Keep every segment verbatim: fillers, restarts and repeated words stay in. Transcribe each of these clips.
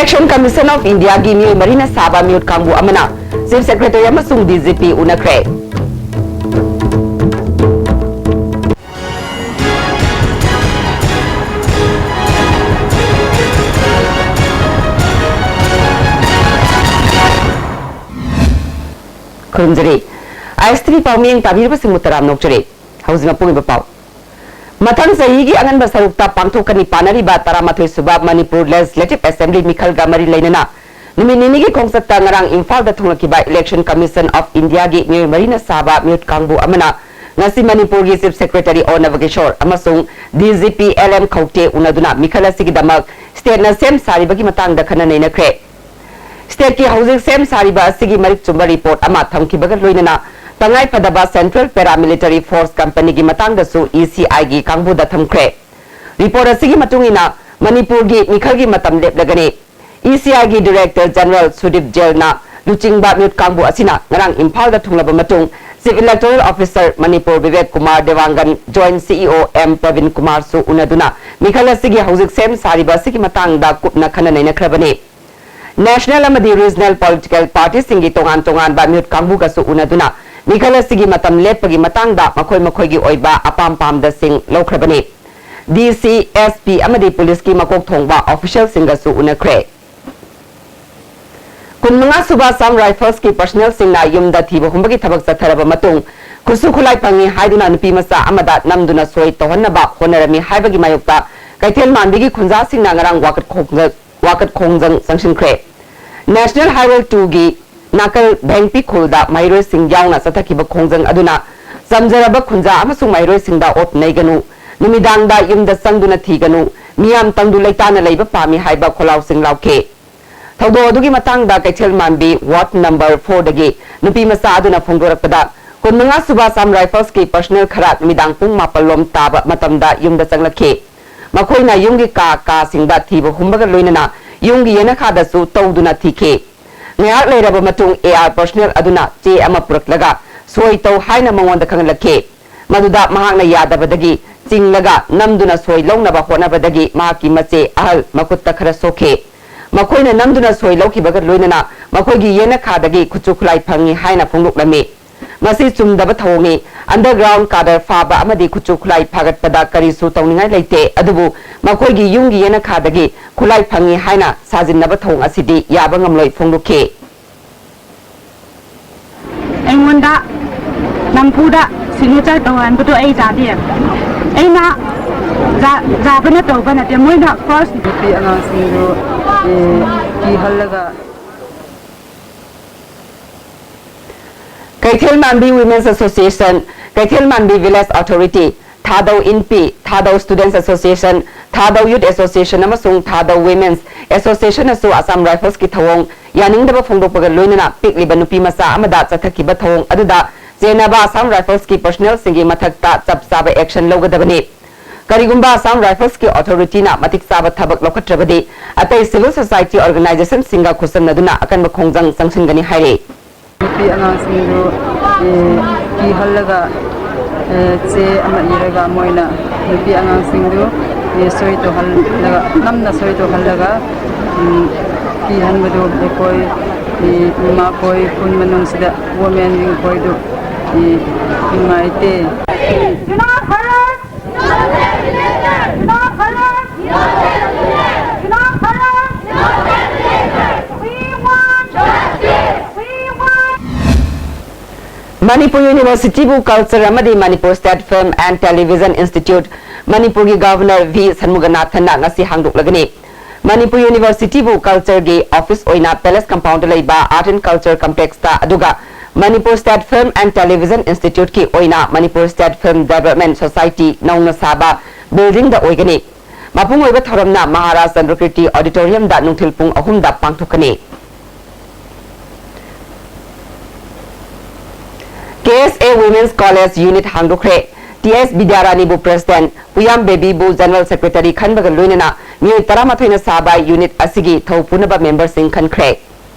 Election Commission of Indiaꯒꯤ ꯃꯤꯑꯣꯏ ꯃꯔꯤꯅ ꯁꯥꯕ ꯃꯤꯍꯨꯠ ꯀꯥꯡꯕꯨ ꯑꯃꯅ Chief Secretary ꯑꯃꯁꯨꯡ D G P ꯎꯅꯈ꯭ꯔꯦ꯫ ꯈꯨꯔꯨꯝꯖꯔꯤ꯫ ISTV ꯄꯥꯎ ꯃꯤꯠꯌꯦꯡ ꯇꯥꯕꯤꯔꯤꯕꯁꯤꯡꯕꯨ ꯇꯔꯥꯝꯅ ꯑꯣꯛꯆꯔꯤ꯫ ꯍꯧꯖꯤꯛ ꯃꯄꯨꯡ ꯑꯣꯏꯕ ꯄꯥꯎ꯫ ꯃꯊꯪ ꯆꯍꯤꯒꯤ ꯑꯉꯟꯕ ꯁꯔꯨꯛꯇ ꯄꯥꯡꯊꯣꯛꯀꯅꯤ ꯄꯥꯅꯔꯤꯕ ꯇꯔꯥꯃꯥꯊꯣꯏ ꯁꯨꯕ ꯃꯅꯤꯄꯨꯔ Legislative Assembly ꯃꯤꯈꯜꯒ ꯃꯔꯤ ꯂꯩꯅꯅ ꯅꯨꯃꯤꯠ ꯅꯤꯅꯤꯒꯤ ꯈꯣꯡꯆꯠꯇ ꯉꯔꯥꯡ ꯏꯝꯐꯥꯜꯗ ꯊꯨꯡꯂꯈꯤꯕ Election Commission of Indiaꯒꯤ ꯃꯤꯑꯣꯏ ꯃꯔꯤꯅ ꯁꯥꯕ ꯃꯤꯍꯨꯠ ꯀꯥꯡꯕꯨ ꯑꯃꯅ ꯉꯁꯤ ꯃꯅꯤꯄꯨꯔꯒꯤ Chief Secretary ꯑꯔꯨꯅꯥꯕ ꯀꯤꯁꯣꯔ ꯑꯃꯁꯨꯡ D G P L M ꯈꯧꯇꯦ ꯎꯅꯗꯨꯅ ꯃꯤꯈꯜ ꯑꯁꯤꯒꯤꯗꯃꯛ stateꯅ ꯁꯦꯝ ꯁꯥꯔꯤꯕꯒꯤ ꯃꯇꯥꯡꯗ ꯈꯟꯅ ꯅꯩꯅꯈ꯭ꯔꯦ꯫ Stateꯀꯤ ꯍꯧꯖꯤꯛ ꯁꯦꯝ ꯁꯥꯔꯤꯕ ꯑꯁꯤꯒꯤ ꯃꯔꯤꯛ ꯆꯨꯝꯕ report ꯑꯃ ꯊꯝꯈꯤꯕꯒ ꯂꯣꯏꯅꯅ ꯇꯉꯥꯏ ꯐꯗꯕ Central Paramilitary Force Companyꯒꯤ ꯃꯇꯥꯡꯗꯁꯨ ECIꯒꯤ ꯀꯥꯡꯕꯨꯗ ꯊꯝꯈ꯭ꯔꯦ꯫ Report ꯑꯁꯤꯒꯤ ꯃꯇꯨꯡ ꯏꯟꯅ ꯃꯅꯤꯄꯨꯔꯒꯤ ꯃꯤꯈꯜꯒꯤ ꯃꯇꯝ ꯂꯦꯞꯂꯒꯅꯤ꯫ ECIꯒꯤ Director General ꯁꯨꯗꯤꯞ ꯖꯦꯜꯅ ꯂꯨꯆꯤꯡꯕ ꯃꯤꯍꯨꯠ ꯀꯥꯡꯕꯨ ꯑꯁꯤꯅ ꯉꯔꯥꯡ ꯏꯝꯐꯥꯜꯗ ꯊꯨꯡꯂꯕ ꯃꯇꯨꯡ Chief Electoral Officer Manipur Bibek Kumar ꯗꯦꯋꯥꯡꯒꯟ, Joint CEO M Praveen ꯀꯨꯃꯥꯔꯁꯨ ꯎꯅꯗꯨꯅ ꯃꯤꯈꯜ ꯑꯁꯤꯒꯤ ꯍꯧꯖꯤꯛ ꯁꯦꯝ ꯁꯥꯔꯤꯕ ꯑꯁꯤꯒꯤ ꯃꯇꯥꯡꯗ ꯀꯨꯞꯅ ꯈꯟꯅ ꯅꯩꯅꯈ꯭ꯔꯕꯅꯤ꯫ National ꯑꯃꯗꯤ Regional Political Partyꯁꯤꯡꯒꯤ ꯇꯣꯉꯥꯟ ꯇꯣꯉꯥꯟꯕ ꯃꯤꯍꯨꯠ ꯀꯥꯡꯕꯨꯒꯁꯨ ꯎꯅꯗꯨꯅ ꯃꯤꯈꯜ ꯑꯁꯤꯒꯤ ꯃꯇꯝ ꯂꯦꯞꯄꯒꯤ ꯃꯇꯥꯡꯗ ꯃꯈꯣꯏ ꯃꯈꯣꯏꯒꯤ ꯑꯣꯏꯕ ꯑꯄꯥꯝ ꯄꯥꯝꯗꯁꯤꯡ ꯂꯧꯈ꯭ꯔꯕꯅꯤ꯫ DC, SP ꯑꯃꯗꯤ ꯄꯨꯂꯤꯁꯀꯤ ꯃꯀꯣꯛ ꯊꯣꯡꯕ officialꯁꯤꯡꯒꯁꯨ ꯎꯅꯈ꯭ꯔꯦ꯫ ꯀꯨꯟꯃꯉꯥ ꯁꯨꯕ Assam Riflesꯀꯤ personnelꯁꯤꯡꯅ ꯌꯨꯝꯗ ꯊꯤꯕ ꯍꯨꯝꯕꯒꯤ ꯊꯕꯛ ꯆꯠꯊꯔꯕ ꯃꯇꯨꯡ ꯈꯨꯠꯁꯨ ꯈꯨꯠꯂꯥꯏ ꯐꯪꯉꯤ ꯍꯥꯏꯗꯨꯅ ꯅꯨꯄꯤ ꯃꯆꯥ ꯑꯃꯗ ꯅꯝꯗꯨꯅ ꯁꯣꯏ ꯇꯧꯍꯟꯅꯕ ꯍꯣꯠꯅꯔꯝꯃꯤ ꯍꯥꯏꯕꯒꯤ ꯃꯥꯌꯣꯛꯇ ꯀꯩꯊꯦꯜ ꯃꯥꯟꯕꯤꯒꯤ ꯈꯨꯟꯖꯥꯁꯤꯡꯅ ꯉꯔꯥꯡ ꯋꯥꯀꯠ ꯈꯣꯡꯖ-, ꯋꯥꯀꯠ ꯈꯣꯡꯖꯪ ꯆꯪꯁꯤꯟꯈ꯭ꯔꯦ꯫ National Highway twoꯒꯤ ꯅꯥꯀꯜ ꯚꯦꯡꯄꯤ ꯈꯨꯜꯗ ꯃꯍꯩꯔꯣꯏꯁꯤꯡ ꯌꯥꯎꯅ ꯆꯠꯊꯈꯤꯕ ꯈꯣꯡꯖꯪ ꯑꯗꯨꯅ ꯆꯝꯖꯔꯕ ꯈꯨꯟꯖꯥ ꯑꯃꯁꯨꯡ ꯃꯍꯩꯔꯣꯏꯁꯤꯡꯗ ꯑꯣꯠ ꯅꯩꯒꯅꯨ, ꯅꯨꯃꯤꯗꯥꯡꯗ ꯌꯨꯝꯗ ꯆꯪꯗꯨꯅ ꯊꯤꯒꯅꯨ, ꯃꯤꯌꯥꯝ ꯇꯪꯗꯨ ꯂꯩꯇꯥꯅ ꯂꯩꯕ ꯄꯥꯝꯃꯤ ꯍꯥꯏꯕ ꯈꯣꯜꯂꯥꯎꯁꯤꯡ ꯂꯥꯎꯈꯤ꯫ ꯊꯧꯗꯣꯛ ꯑꯗꯨꯒꯤ ꯃꯇꯥꯡꯗ ꯀꯩꯊꯦꯜ ꯃꯥꯟꯕꯤ ward number fourꯗꯒꯤ ꯅꯨꯄꯤ ꯃꯆꯥ ꯑꯗꯨꯅ ꯐꯣꯡꯗꯣꯔꯛꯄꯗ, ꯀꯨꯟꯃꯉꯥ ꯁꯨꯕ Assam Riflesꯀꯤ personnel ꯈꯔ ꯅꯨꯃꯤꯗꯥꯡ ꯄꯨꯡ ꯃꯥꯄꯜ ꯂꯣꯝ ꯇꯥꯕ ꯃꯇꯝꯗ ꯌꯨꯝꯗ ꯆꯪꯂꯛꯈꯤ꯫ ꯃꯈꯣꯏꯅ ꯌꯨꯝꯒꯤ ꯀꯥ ꯀꯥꯁꯤꯡꯗ ꯊꯤꯕ ꯍꯨꯝꯕꯒ ꯂꯣꯏꯅꯅ ꯌꯨꯝꯒꯤ ꯌꯦꯅꯈꯥꯗꯁꯨ ꯇꯧꯗꯨꯅ ꯊꯤꯈꯤ꯫ ꯉꯥꯏꯍꯥꯛ ꯂꯩꯔꯕ ꯃꯇꯨꯡ AR personnel ꯑꯗꯨꯅ ꯆꯦ ꯑꯃ ꯄꯨꯔꯛꯂꯒ ꯁꯣꯏ ꯇꯧ ꯍꯥꯏꯅ ꯃꯉꯣꯟꯗ ꯈꯪꯍꯜꯂꯛꯈꯤ꯫ ꯃꯗꯨꯗ ꯃꯍꯥꯛꯅ ꯌꯥꯗꯕꯗꯒꯤ ꯆꯤꯡꯂꯒ ꯅꯝꯗꯨꯅ ꯁꯣꯏ ꯂꯧꯅꯕ ꯍꯣꯠꯅꯕꯗꯒꯤ ꯃꯍꯥꯛꯀꯤ ꯃꯆꯦ ꯑꯍꯜ ꯃꯈꯨꯠꯇ ꯈꯔ ꯁꯣꯛꯈꯤ꯫ ꯃꯈꯣꯏꯅ ꯅꯝꯗꯨꯅ ꯁꯣꯏ ꯂꯧꯈꯤꯕꯒ ꯂꯣꯏꯅꯅ ꯃꯈꯣꯏꯒꯤ ꯌꯦꯅꯈꯥꯗꯒꯤ ꯈꯨꯠꯁꯨ ꯈꯨꯠꯂꯥꯏ ꯐꯪꯉꯤ ꯍꯥꯏꯅ ꯐꯣꯡꯗꯣꯛꯂꯝꯃꯤ꯫ ꯃꯁꯤ ꯆꯨꯝꯗꯕ ꯊꯧꯑꯣꯡꯅꯤ꯫ Underground cadre ꯐꯥꯕ ꯑꯃꯗꯤ ꯈꯨꯠꯁꯨ ꯈꯨꯠꯂꯥꯏ ꯐꯥꯒꯠꯄꯗ ꯀꯔꯤꯁꯨ ꯇꯧꯅꯤꯡꯉꯥꯏ ꯂꯩꯇꯦ, ꯑꯗꯨꯕꯨ ꯃꯈꯣꯏꯒꯤ ꯌꯨꯝꯒꯤ ꯌꯦꯅꯈꯥꯗꯒꯤ ꯈꯨꯠꯂꯥꯏ ꯐꯪꯉꯤ ꯍꯥꯏꯅ ꯁꯥꯖꯤꯟꯅꯕ ꯊꯧꯑꯣꯡ ꯑꯁꯤꯗꯤ ꯌꯥꯕ ꯉꯝꯂꯣꯏ ꯐꯣꯡꯗꯣꯛꯈꯤ꯫ ꯑꯩꯉꯣꯟꯗ ꯅꯝꯐꯨꯗ signature ꯇꯧꯍꯟꯕꯗꯣ ꯑꯩ ꯌꯥꯗꯦ꯫ ꯑꯩꯅ ꯌꯥ-, ꯌꯥꯕꯅ ꯇꯧꯕ ꯅꯠꯇꯦ, ꯃꯣꯏꯅ first ꯅꯨꯄꯤ ꯑꯉꯥꯡꯁꯤꯡꯗꯨ, ꯑꯦ, ꯀꯤꯍꯜꯂꯒ ꯀꯩꯊꯦꯜ ꯃꯥꯟꯕꯤ Women's Association, ꯀꯩꯊꯦꯜ ꯃꯥꯟꯕꯤ Village Authority, ꯊꯥꯗꯧ ꯏꯟꯄꯤ, ꯊꯥꯗꯧ Students Association, ꯊꯥꯗꯧ Youth Association ꯑꯃꯁꯨꯡ ꯊꯥꯗꯧ Women's Association ꯅꯁꯨ Assam Rifles ꯀꯤ ꯊꯧꯑꯣꯡ ꯌꯥꯅꯤꯡꯗꯕ ꯐꯣꯡꯗꯣꯛꯄꯒ ꯂꯣꯏꯅꯅ ꯄꯤꯛꯂꯤꯕ ꯅꯨꯄꯤ ꯃꯆꯥ ꯑꯃꯗ ꯆꯠꯊꯈꯤꯕ ꯊꯧꯑꯣꯡ ꯑꯗꯨꯗ ꯆꯦꯟꯅꯕ Assam Rifles ꯀꯤ personnel ꯁꯤꯡꯒꯤ ꯃꯊꯛꯇ ꯆꯞ ꯆꯥꯕ action ꯂꯧꯒꯗꯕꯅꯤ꯫ ꯀꯔꯤꯒꯨꯝꯕ Assam Rifles ꯀꯤ authority ꯅ ꯃꯇꯤꯛ ꯆꯥꯕ ꯊꯕꯛ ꯂꯧꯈꯠꯇ꯭ꯔꯕꯗꯤ, ꯑꯇꯩ civil society organization ꯁꯤꯡꯒ ꯈꯨꯠꯁꯝꯅꯗꯨꯅ ꯑꯀꯟꯕ ꯈꯣꯡꯖꯪ ꯆꯪꯁꯤꯟꯒꯅꯤ ꯍꯥꯏꯔꯤ꯫ ꯅꯨꯄꯤ ꯑꯉꯥꯡꯁꯤꯡꯗꯨ, ꯑꯦ, ꯀꯤꯍꯜꯂꯒ, ꯑꯦ, ꯆꯦ ꯑꯃ ꯏꯔꯒ ꯃꯣꯏꯅ ꯅꯨꯄꯤ ꯑꯉꯥꯡꯁꯤꯡꯗꯨ, ꯑꯦ, ꯁꯣꯏ ꯇꯧꯍꯜꯂꯒ, ꯅꯝꯅ ꯁꯣꯏ ꯇꯧꯍꯜꯂꯒ, ꯎꯝ, ꯀꯤꯍꯟꯕꯗꯨ ꯑꯩꯈꯣꯏ, ꯑꯦ, ꯃꯈꯣꯏ ꯈꯨꯟ ꯃꯅꯨꯡꯁꯤꯗ women ꯈꯣꯏꯗꯨ, ꯑꯦ, ꯅꯨꯡꯉꯥꯏꯇꯦ꯫ Do not harass! Do not harass! Do not harass! We want justice! We want Manipur University ꯕꯨ culture ꯑꯃꯗꯤ Manipur State Film and Television Institute ꯃꯅꯤꯄꯨꯔꯒꯤ Governor ꯚꯤ ꯁꯟꯃꯨꯒꯅꯥꯊꯟꯅ ꯉꯁꯤ ꯍꯥꯡꯗꯣꯛꯂꯒꯅꯤ꯫ ꯃꯅꯤꯄꯨꯔ University ꯕꯨ culture ꯒꯤ office ꯑꯣꯏꯅ Palace Compound ꯗ ꯂꯩꯕ Art and Culture Complex ꯇ, ꯑꯗꯨꯒ Manipur State Film and Television Institute ꯀꯤ ꯑꯣꯏꯅ Manipur State Film Development Society ꯅꯧꯅ ꯁꯥꯕ building ꯗ ꯑꯣꯏꯒꯅꯤ꯫ ꯃꯄꯨꯡ ꯑꯣꯏꯕ ꯊꯧꯔꯝꯅ ꯃꯍꯥꯔꯥꯖ ꯆꯟꯗ꯭ꯔꯀꯤꯔꯇꯤ Auditorium ꯗ ꯅꯨꯡꯊꯤꯜ ꯄꯨꯡ ꯑꯍꯨꯝꯗ ꯄꯥꯡꯊꯣꯛꯀꯅꯤ꯫ K S A Women's College Unit ꯍꯥꯡꯗꯣꯛꯈ꯭ꯔꯦ꯫ ꯇꯤ ꯑꯦꯁ ꯕꯤꯗ꯭ꯌꯥꯔꯥꯅꯤꯕꯨ President, ꯄꯨꯌꯥꯝ ꯕꯦꯕꯤꯕꯨ General Secretary ꯈꯟꯕꯒ ꯂꯣꯏꯅꯅ ꯃꯤꯑꯣꯏ ꯇꯔꯥꯃꯥꯊꯣꯏꯅ ꯁꯥꯕ unit ꯑꯁꯤꯒꯤ ꯊꯧ ꯄꯨꯅꯕ member ꯁꯤꯡ ꯈꯟꯈ꯭ꯔꯦ꯫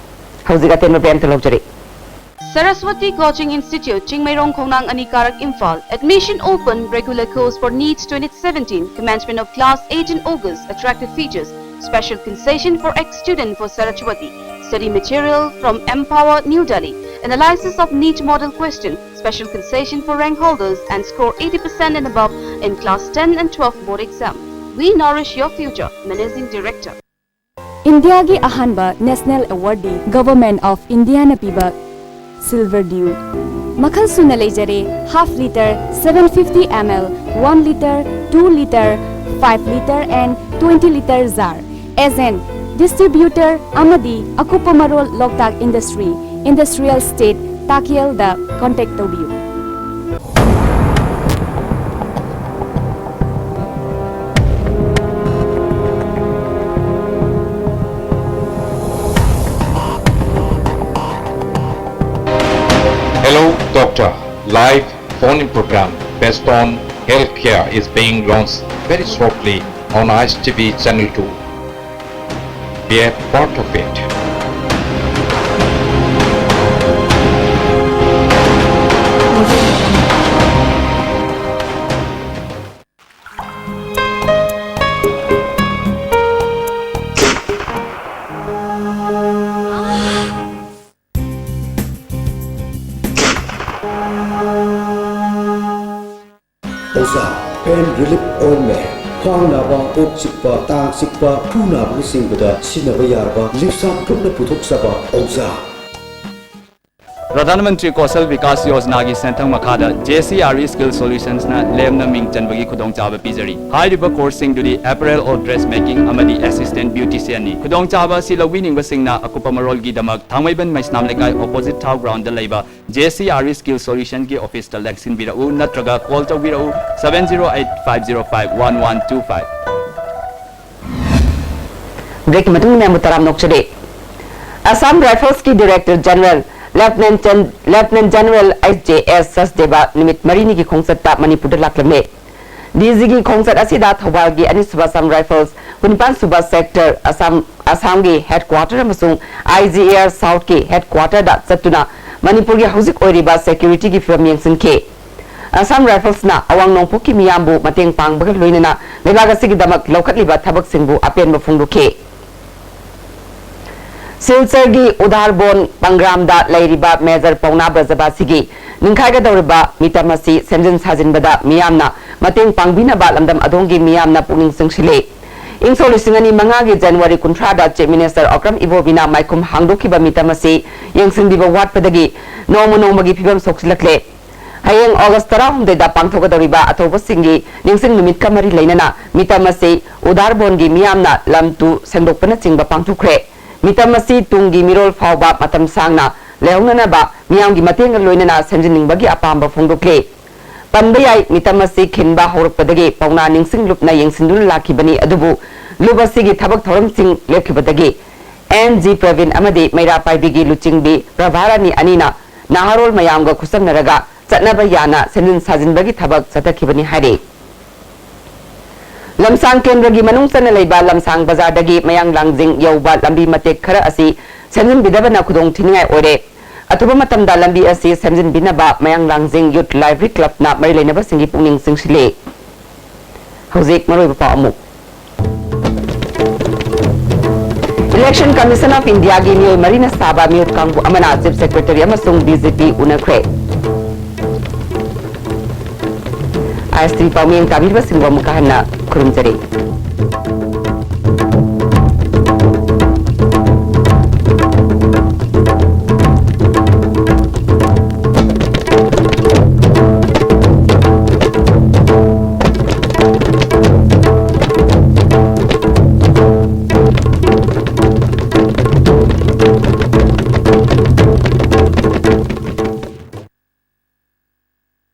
ꯍꯧꯖꯤꯛ ꯑꯇꯦꯟꯕ ꯕ꯭ꯔꯦꯛ ꯑꯃꯇ ꯂꯧꯖꯔꯤ꯫ Saraswati Coaching Institute, ꯆꯤꯡꯃꯩꯔꯣꯡ ꯈꯣꯡꯅꯥꯡ ꯑꯅꯤ ꯀꯥꯔꯛ, Imphal. Admission open, regular course for NEET twenty seventeen. Commencement of class eight in August. Attractive features: Special concession for ex-student for Saraswati. Study material from Empower New Delhi. Analysis of NEET model question. Special concession for rank holders and score eighty percent and above in class ten and twelve board exam. We nourish your future. Managing Director. ꯏꯟꯗꯤꯌꯥꯒꯤ ꯑꯍꯥꯟꯕ national ꯑꯦꯋꯥꯔꯗꯤ government of ꯏꯟꯗꯤꯌꯥꯅ ꯄꯤꯕ silver Diu. ꯃꯈꯜ ꯁꯨꯅ ꯂꯩꯖꯔꯦ: half litre, seven fifty ml, one litre, two litre, five litre and twenty litre jar꯫ Agent, distributor ꯑꯃꯗꯤ ꯑꯀꯨꯞꯄ ꯃꯔꯣꯜ ꯂꯣꯛꯇꯥꯛ industry, industrial state, ꯇꯥꯀꯦꯜꯗ contact ꯇꯧꯕꯤꯌꯨ꯫ Hello, Doctor. Live phone-in program based on healthcare is being launched very shortly on I S T V Channel two. Be a part of it. ꯑꯣꯖꯥ, pain relief ointment꯫ ꯈ꯭ꯋꯥꯡ ꯅꯥꯕ, ꯀꯣꯛ ꯆꯤꯛꯄ, ꯇꯥꯡ ꯆꯤꯛꯄ, ꯈꯨ ꯅꯥꯕꯅꯆꯤꯡꯕꯗ ꯁꯤꯖꯤꯟꯅꯕ ꯌꯥꯔꯕ ꯂꯤꯞꯁꯥꯞ ꯒ꯭ꯔꯨꯞꯅ ꯄꯨꯊꯣꯛꯆꯕ ꯑꯣꯖꯥ꯫ ꯄ꯭ꯔꯙꯥꯟ ꯃꯟꯇ꯭ꯔꯤ ꯀꯧꯁꯜ ꯕꯤꯀꯥꯁ ꯌꯣꯖꯅꯥꯒꯤ ꯁꯦꯟꯊꯪ ꯃꯈꯥꯗ J C R E Skill Solutionsꯅ ꯂꯦꯝꯅ ꯃꯤꯡ ꯆꯟꯕꯒꯤ ꯈꯨꯗꯣꯡꯆꯥꯕ ꯄꯤꯖꯔꯤ꯫ ꯍꯥꯏꯔꯤꯕ courseꯁꯤꯡꯗꯨꯗꯤ apparel or dressmaking ꯑꯃꯗꯤ assistant beauticianꯅꯤ꯫ ꯈꯨꯗꯣꯡꯆꯥꯕ ꯑꯁꯤ ꯂꯧꯕꯤꯅꯤꯡꯕꯁꯤꯡꯅ ꯑꯀꯨꯞꯄ ꯃꯔꯣꯜꯒꯤꯗꯃꯛ ꯊꯥꯡꯃꯩꯕꯟ ꯃꯩꯁꯅꯥꯝ ꯂꯩꯀꯥꯏ opposite ꯊꯥꯎ groundꯗ ꯂꯩꯕ J C R E Skill Solutionꯒꯤ officeꯇ ꯂꯦꯡꯁꯤꯟꯕꯤꯔꯛꯎ ꯅꯠꯇ꯭ꯔꯒ call ꯇꯧꯕꯤꯔꯛꯎ seven zero eight five zero five one one two five꯫ Breakꯀꯤ ꯃꯇꯨꯡ ꯏꯟꯅ ꯑꯃꯨꯛ ꯇꯔꯥꯝꯅ ꯑꯣꯛꯆꯔꯤ꯫ Assam Riflesꯀꯤ Director General Lieutenant Gen-, Lieutenant General H J S ꯁꯆꯗꯦꯕ ꯅꯨꯃꯤꯠ ꯃꯔꯤꯅꯤꯒꯤ ꯈꯣꯡꯆꯠꯇ ꯃꯅꯤꯄꯨꯔꯗ ꯂꯥꯛꯂꯝꯃꯤ꯫ D Gꯒꯤ ꯈꯣꯡꯆꯠ ꯑꯁꯤꯗ ꯊꯧꯕꯥꯜꯒꯤ ꯑꯅꯤꯁꯨꯕ Assam Rifles, ꯀꯨꯟꯅꯤꯄꯥꯟ ꯁꯨꯕ Sector, ꯑꯁꯥꯝ, ꯑꯁꯥꯝꯒꯤ headquarter ꯑꯃꯁꯨꯡ I G A R Southꯀꯤ headquarterꯗ ꯆꯠꯇꯨꯅ ꯃꯅꯤꯄꯨꯔꯒꯤ ꯍꯧꯖꯤꯛ ꯑꯣꯏꯔꯤꯕ securityꯒꯤ ꯐꯤꯕꯝ ꯌꯦꯡꯁꯤꯟꯈꯤ꯫ ꯑꯁꯥꯝ ꯔꯥꯏꯐꯜꯁꯅ ꯑꯋꯥꯡ ꯅꯣꯡꯄꯣꯛꯀꯤ ꯃꯤꯌꯥꯝꯕꯨ ꯃꯇꯦꯡ ꯄꯥꯡꯕꯒ ꯂꯣꯏꯅꯅ ꯂꯩꯕꯥꯛ ꯑꯁꯤꯒꯤꯗꯃꯛ ꯂꯧꯈꯠꯂꯤꯕ ꯊꯕꯛꯁꯤꯡꯕꯨ ꯑꯄꯦꯟꯕ ꯐꯣꯡꯗꯣꯛꯈꯤ꯫ ꯁꯤꯜꯆꯔꯒꯤ ꯎꯗꯥꯔꯕꯣꯟ ꯄꯪꯒ꯭ꯔꯥꯝꯗ ꯂꯩꯔꯤꯕ ꯃꯦꯖꯔ ꯄꯥꯎꯅꯥ ꯕ꯭ꯔꯖꯕꯥꯁꯤꯒꯤ ꯅꯤꯡꯈꯥꯏꯒꯗꯧꯔꯤꯕ ꯃꯤꯇꯝ ꯑꯁꯤ ꯁꯦꯝꯖꯤꯟ ꯁꯥꯖꯤꯟꯕꯗ ꯃꯤꯌꯥꯝꯅ ꯃꯇꯦꯡ ꯄꯥꯡꯕꯤꯅꯕ ꯂꯝꯗꯝ ꯑꯗꯣꯝꯒꯤ ꯃꯤꯌꯥꯝꯅ ꯄꯨꯛꯅꯤꯡ ꯆꯤꯡꯁꯤꯜꯂꯤ꯫ ꯏꯪ ꯁꯣꯛ ꯂꯤꯁꯤꯡ ꯑꯅꯤ ꯃꯉꯥꯒꯤ ꯖꯅꯋꯥꯔꯤ ꯀꯨꯟꯊ꯭ꯔꯥꯗ ꯆꯤꯐ ꯃꯤꯅꯤꯁꯇꯔ ꯑꯣꯀ꯭ꯔꯝ ꯏꯕꯣꯕꯤꯅ ꯃꯥꯏꯈꯨꯝ ꯍꯥꯡꯗꯣꯛꯈꯤꯕ ꯃꯤꯇꯝ ꯑꯁꯤ ꯌꯦꯡꯁꯤꯟꯕꯤꯕ ꯋꯥꯠꯄꯗꯒꯤ ꯅꯣꯡꯃ ꯅꯣꯡꯃꯒꯤ ꯐꯤꯕꯝ ꯁꯣꯛꯆꯤꯜꯂꯛꯂꯦ꯫ ꯍꯌꯦꯡ ꯑꯣꯒꯁ ꯇꯔꯥꯍꯨꯝꯗꯣꯏꯗ ꯄꯥꯡꯊꯣꯛꯀꯗꯧꯔꯤꯕ ꯑꯊꯧꯕꯁꯤꯡꯒꯤ ꯅꯤꯡꯁꯤꯡ ꯅꯨꯃꯤꯠꯀ ꯃꯔꯤ ꯂꯩꯅꯅ ꯃꯤꯇꯝ ꯑꯁꯤ ꯎꯗꯥꯔꯕꯣꯟꯒꯤ ꯃꯤꯌꯥꯝꯅ ꯂꯝ ꯇꯨ ꯁꯦꯡꯗꯣꯛꯄꯅꯆꯤꯡꯕ ꯄꯥꯡꯊꯣꯛꯈ꯭ꯔꯦ꯫ ꯃꯤꯇꯝ ꯑꯁꯤ ꯇꯨꯡꯒꯤ ꯃꯤꯔꯣꯜ ꯐꯥꯎꯕ ꯃꯇꯝ ꯁꯥꯡꯅ ꯂꯩꯍꯧꯅꯅꯕ ꯃꯤꯌꯥꯝꯒꯤ ꯃꯇꯦꯡꯒ ꯂꯣꯏꯅꯅ ꯁꯦꯝꯖꯤꯟꯅꯤꯡꯕꯒꯤ ꯑꯄꯥꯝꯕ ꯐꯣꯡꯗꯣꯛꯂꯤ꯫ ꯄꯟꯕ ꯌꯥꯏ, ꯃꯤꯇꯝ ꯑꯁꯤ ꯈꯤꯟꯕ ꯍꯧꯔꯛꯄꯗꯒꯤ ꯄꯥꯎꯅꯥ ꯅꯤꯡꯁꯤꯡ ꯂꯨꯞꯅ ꯌꯦꯡꯁꯤꯟꯗꯨꯅ ꯂꯥꯛꯈꯤꯕꯅꯤ, ꯑꯗꯨꯕꯨ ꯂꯨꯞ ꯑꯁꯤꯒꯤ ꯊꯕꯛ ꯊꯧꯔꯝꯁꯤꯡ ꯂꯦꯞꯈꯤꯕꯗꯒꯤ ꯑꯦꯟ ꯖꯤ ꯄ꯭ꯔꯕꯤꯟ ꯑꯃꯗꯤ ꯃꯩꯔꯥ ꯄꯥꯏꯕꯤꯒꯤ ꯂꯨꯆꯤꯡꯕꯤ ꯄ꯭ꯔꯚꯥꯔꯥꯅꯤ ꯑꯅꯤꯅ ꯅꯍꯥꯔꯣꯜ ꯃꯌꯥꯝꯒ ꯈꯨꯠꯁꯝꯅꯔꯒ ꯆꯠꯅꯕ ꯌꯥꯅ ꯁꯦꯝꯖꯤꯟ ꯁꯥꯖꯤꯟꯕꯒꯤ ꯊꯕꯛ ꯆꯠꯊꯈꯤꯕꯅꯤ ꯍꯥꯏꯔꯤ꯫ ꯂꯝꯁꯥꯡ ꯀꯦꯟꯗ꯭ꯔꯒꯤ ꯃꯅꯨꯡ ꯆꯟꯅ ꯂꯩꯕ ꯂꯝꯁꯥꯡ ꯕꯖꯥꯔꯗꯒꯤ ꯃꯌꯥꯡ ꯂꯥꯡꯖꯤꯡ ꯌꯧꯕ ꯂꯝꯕꯤ ꯃꯇꯦꯛ ꯈꯔ ꯑꯁꯤ ꯁꯦꯝꯖꯤꯟꯕꯤꯗꯕꯅ ꯈꯨꯗꯣꯡ ꯊꯤꯅꯤꯡꯉꯥꯏ ꯑꯣꯏꯔꯦ꯫ ꯑꯊꯨꯕ ꯃꯇꯝꯗ ꯂꯝꯕꯤ ꯑꯁꯤ ꯁꯦꯝꯖꯤꯟꯕꯤꯅꯕ ꯃꯌꯥꯡ ꯂꯥꯡꯖꯤꯡ ꯌꯨꯠ ꯂꯥꯏꯕ꯭ꯔꯦꯔꯤ ꯀ꯭ꯂꯕꯅ ꯃꯔꯤ ꯂꯩꯅꯕꯁꯤꯡꯒꯤ ꯄꯨꯛꯅꯤꯡ ꯆꯤꯡꯁꯤꯜꯂꯤ꯫ ꯍꯧꯖꯤꯛ ꯃꯔꯨꯑꯣꯏꯕ ꯄꯥꯎ ꯑꯃꯨꯛ꯫ Election Commission of Indiaꯒꯤ ꯃꯤꯑꯣꯏ ꯃꯔꯤꯅ ꯁꯥꯕ ꯃꯤꯍꯨꯠ ꯀꯥꯡꯕꯨ ꯑꯃꯅ Chief Secretary ꯑꯃꯁꯨꯡ D G P ꯎꯅꯈ꯭ꯔꯦ꯫ I S T V ꯄꯥꯎꯃꯤ ꯇꯥꯕꯤꯔꯤꯕꯁꯤꯡꯕꯨ ꯑꯃꯨꯛꯀ ꯍꯟꯅ ꯈꯨꯔꯨꯝꯖꯔꯤ꯫